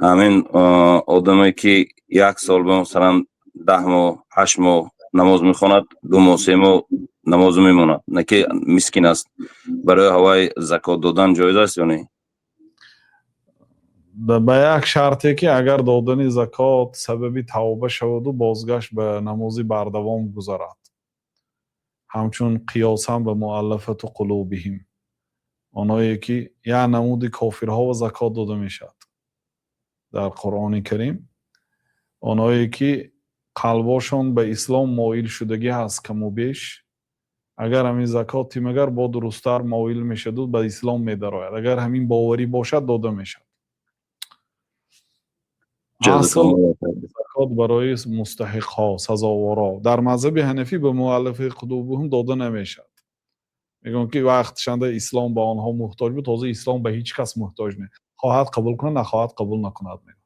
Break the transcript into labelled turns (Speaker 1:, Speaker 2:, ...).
Speaker 1: Ҳамин одаме, ки як сол, масалан, 10 моҳ, 8 моҳ намоз мехонад, 2 моҳ, 3 моҳ намозу мемонад, на ки мискин аст, барои ҳавай закот додан ҷоиз аст ё не?
Speaker 2: Ба як шарте, ки агар додани закот сабаби тавба шаваду бозгашт ба намози бардавом гузарад, ҳамчун қиёсан ба مؤلفة قلوبهم, оное ки як намуди кофирҳо закот дода мешавад дар Қуръони Карим, оное ки қалбошон ба ислом моил шудагӣ ҳаст каму беш. Агар ҳамин закот тимагар, бо дурусттар моил мешаду ба ислом медарояд. Агар ҳамин боварӣ бошад, дода мешавад. Асл закот барои мустаҳиқҳо, сазоворо. Дар мазҳаби ҳанафӣ ба مؤلفة قلوبهم дода намешавад. Мегӯям, ки вақтшанда ислом ба онҳо муҳтоҷ буд, ҳозир ислом ба ҳеҷ кас муҳтоҷ не. Хоҳад, қабул кунад, нахоҳад, қабул накунад, мегӯям.